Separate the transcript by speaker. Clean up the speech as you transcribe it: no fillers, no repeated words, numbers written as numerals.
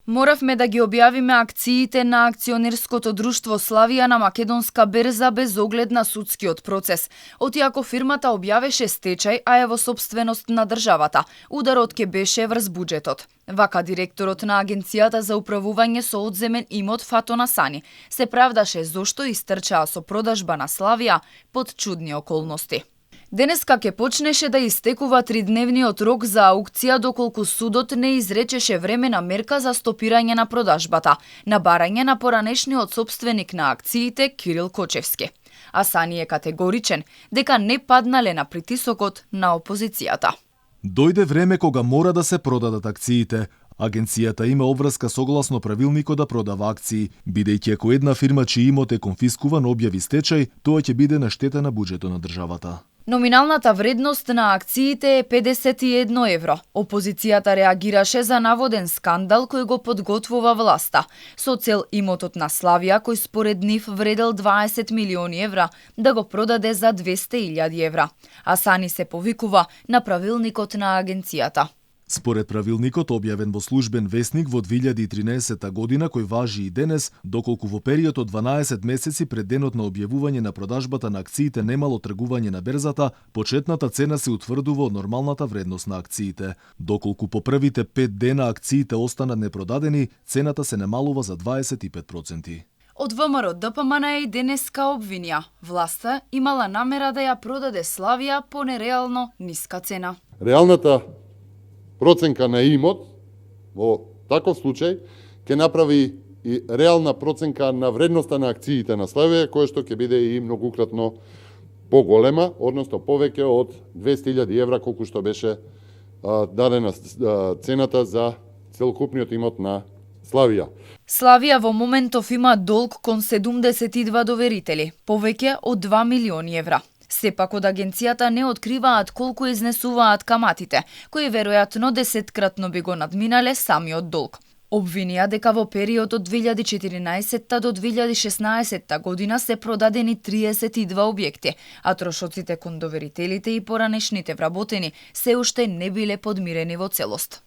Speaker 1: Моравме да ги објавиме акциите на акционерското друштво Славија на македонска берза без оглед на судскиот процес. Отиако фирмата објавеше стечај, а е во сопственост на државата, ударот ќе беше врз буџетот. Вака директорот на Агенцијата за управување со одземен имот Фато Насани се правдаше зошто истрчаа со продажба на Славија под чудни околности. Денеска ќе почнеше да истекува 3-дневниот рок за аукција доколку судот не изречеше времена мерка за стопирање на продажбата, на барање на поранешниот сопственик на акциите Кирил Кочевски. Асани е категоричен дека не паднале на притисокот на опозицијата.
Speaker 2: Дојде време кога мора да се продадат акциите. Агенцијата има обврска согласно правилникот да продава акции, бидејќи ако една фирма чиј имот е конфискуван објави стечај, тоа ќе биде на штета на буџетот на државата.
Speaker 1: Номиналната вредност на акциите е 51 евро. Опозицијата реагираше за наводен скандал кој го подготвува власта, со цел имотот на Славија, кој според нив вредел 20 милиони евра, да го продаде за 200.000 евра. Асани се повикува на правилникот на агенцијата.
Speaker 2: Според правилникот објавен во службен весник во 2013 година, кој важи и денес, доколку во период од 12 месеци пред денот на објавување на продажбата на акциите немало тргување на берзата, почетната цена се утврдува од нормалната вредност на акциите. Доколку по првите 5 дена акциите останат непродадени, цената се намалува за 25%.
Speaker 1: Од ВМРО ДПМН и денеска обвинија. Власта имала намера да ја продаде Славија по нереално ниска цена.
Speaker 3: Реалната проценка на имот во таков случај ќе направи и реална проценка на вредноста на акциите на Славија, која што ќе биде и многукратно поголема, односно повеќе од 200.000 евра, колку што беше дадена цената за целокупниот имот на Славија.
Speaker 1: Славија во моментов има долг кон 72 доверители, повеќе од 2 милиони евра. Сепак од агенцијата не откриваат колку изнесуваат каматите, кои веројатно 10-кратно би го надминале самиот долг. Обвинија дека во период од 2014 до 2016 година се продадени 32 објекти, а трошоците кон доверителите и поранешните вработени се уште не биле подмирени во целост.